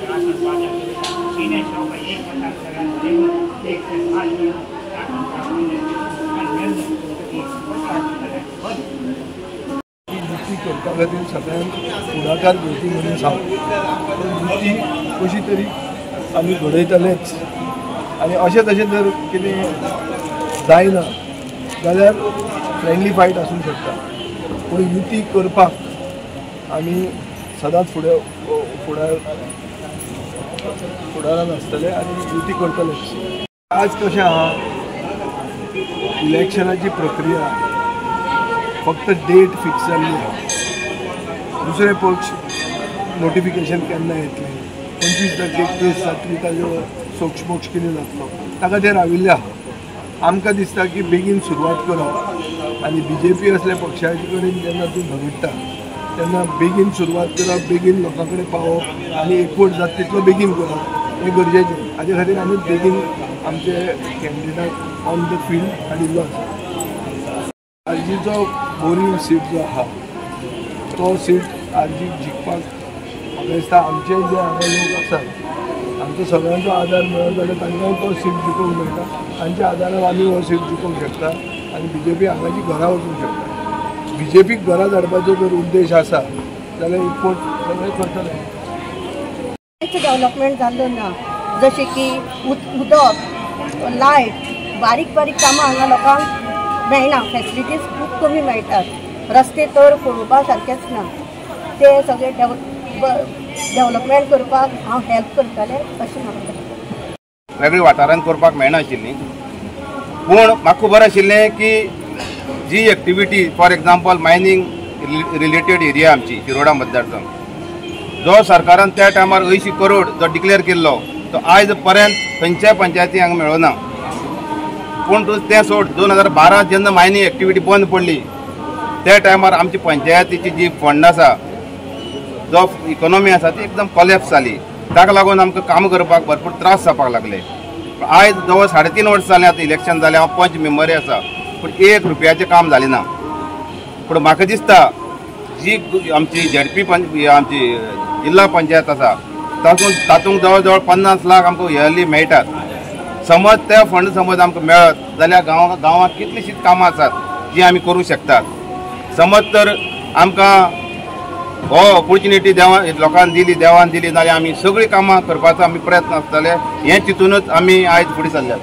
युती करपा खातीर सगळ्यांक फुडाकार घेवची म्हणून सांगू, युती कशी तरी आमी घडयतलेच आनी अशें तशें जर कितें जायना जाल्यार फ्रेंडली फायट आसूंक शकता, पूण युती करपाक आमी सदांच फुडें फुडार फुडारान आसतले आनी युती करतलेच. आज कशें आहा, इलेक्शनाची प्रक्रिया फक्त डेट फिक्स जाल्ली आहा, दुसरे पक्ष नोटिफिकेशन केन्ना येतलें, 25 तारखेक केस जातली, ताजो सोक्षमोक्ष कितें जातलो ताका ते राविल्ले आहा. आमकां दिसता की बेगीन सुरवात करप आनी बीजेपी असल्या पक्षा कडेन जेन्ना तूं झगडटा तेन्ना बेगीन सुरवात करप, बेगीन लोकां कडेन पावप आनी एकवट जाता तितलो बेगीन करप हें गरजेचें. हाजे खातीर आमी बेगीन आमचे कॅन्डिडेटाक ऑन the field हाडिल्लो आसा. आरजीचो बोरीव सीट जो आहा तो सीट आरजी जिखपाक म्हाका दिसता आमचे जे हांगा लोक आसात आमचो सगळ्यांचो आदार मेळत जाल्यार तांकां तो सीट जिखोवंक मेळटा. तांच्या आदारान आमी हो सीट जिखोवंक शकता आनी बीजेपी हांगाची घरा वचूंक शकता. बीजेपीक घरा धाडपाचो जर उद्देश आसा जाल्यार एकवट सगळें करतले. डेव्हलपमेंट जाल्लो ना, जशें की उदक, लायट, बारीक बारीक कामां हांगा लोकांक मेळना, फॅसिलिटीज खूब कमी मेळटात, रस्ते तर पळोवपा सारकेच ना. ते सगळे डेव्हलपमेंट करपाक हांव हेल्प करतलें अशें म्हाका दिसता. वेगळ्या वाठारांत करपाक मेळनाशिल्ली, पूण म्हाका खबर आशिल्लें की जी activity for example mining related area आमची शिरोडा मतदारसंघ जो सरकारान त्या टायमार 80 करोड जो डिक्लेअर केल्लो तो आयज पर्यंत खंयच्याय पंचायती हांगा मेळना. पूण तें सोड 2012 जेन्ना मायनींग एक्टिविटी बंद पडली त्या टायमार आमची पंचायतीची जी फंड आसा, जो इकोनॉमी आसा ती एकदम कोलॅप्स जाली. ताका लागून आमकां काम करपाक भरपूर त्रास जावपाक लागले. आयज जवळ 3.5 वर्सां जालीं आतां इलेक्शन जालें, हांव पंच मेंबरय आसा, पूण 1 रुपयाचें काम जालें ना. पूण म्हाका दिसता जी आमची झेडपी पंच आमची जिल्हा पंचायत आसा तातूंत जवळ जवळ 50 लाख आमकां इयरली मेळटात. समज ते फंड समज आमकां मेळत जाल्यार गांवांत कितलींशींच कामां आसात जीं आमी करूंक शकतात. समज तर आमकां हो ऑपोर्चुनिटी देवा लोकांक दिली, देवान दिली जाल्यार आमी सगळीं कामां करपाचो आमी प्रयत्न आसतले. हें चिंतूनच आमी आयज फुडें सरल्यात.